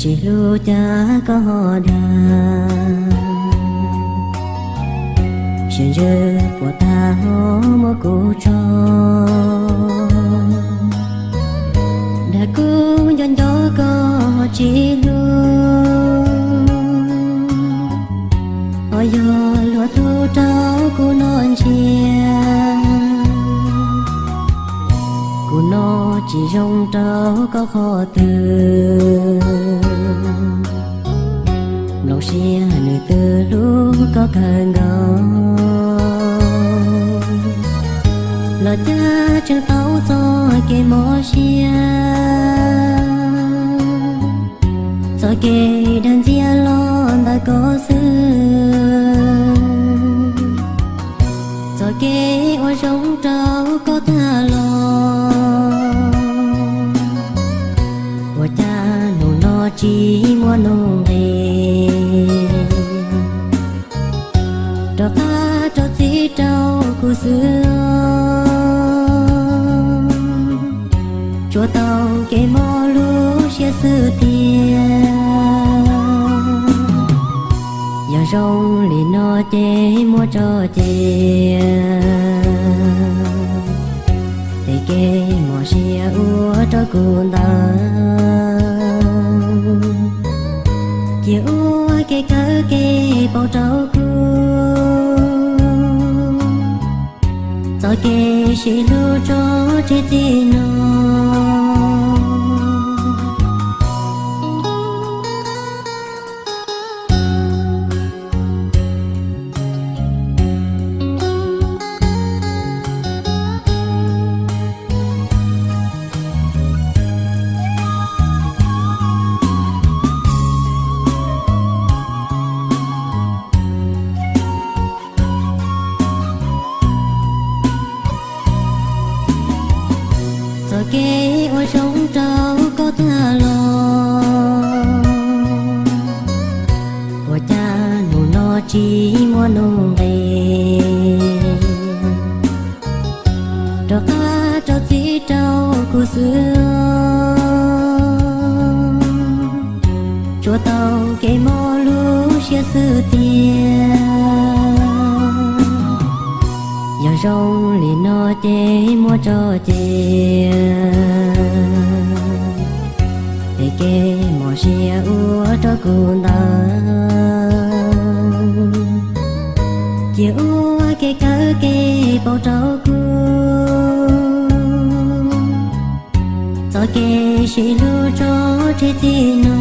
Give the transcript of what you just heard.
Tsis hlub cas koj ho dag, sib ntsib puas tag ho muab kuv tso. Dag kuv nco nco koj tsis hlub, ho yog luag tug rau kuv noj ntsia. Kuv noj tsis zoo rau koj qhov twg, mloog siab nws twb hlub koj kawg nkaus. Los cas tseem tau txoj kev mob siab, txoj kev dag ntxias los ntawm koj xwb, txoj kev ua zoo rau koj tag los. Ua cas hnub no tsis muaj nuj nqis, rov qab rau txim rau kuv xwb. Tsuas tau kev mob lub siab xwb tiag. Yog zoo li no ces muab tso cia, es kev mob siab ua rau kuv ntawd, cia ua kev kawm kev paub rau kuv, txoj kev sib hlub tso tseg txij no. Txoj kev ua zoo rau koj tag los, ua cas hnub no tsis muaj nuj nqis, rov qab rau txim rau kuv xwb. Tsuas tau kev mob lub siab xwb tiag. Yog zoo li no ces muab tso cia, es kev mob siab ua rau kuv ntawd, cia ua kev kawm kev paub rau kuv, txoj kev sib hlub tso tseg txij no.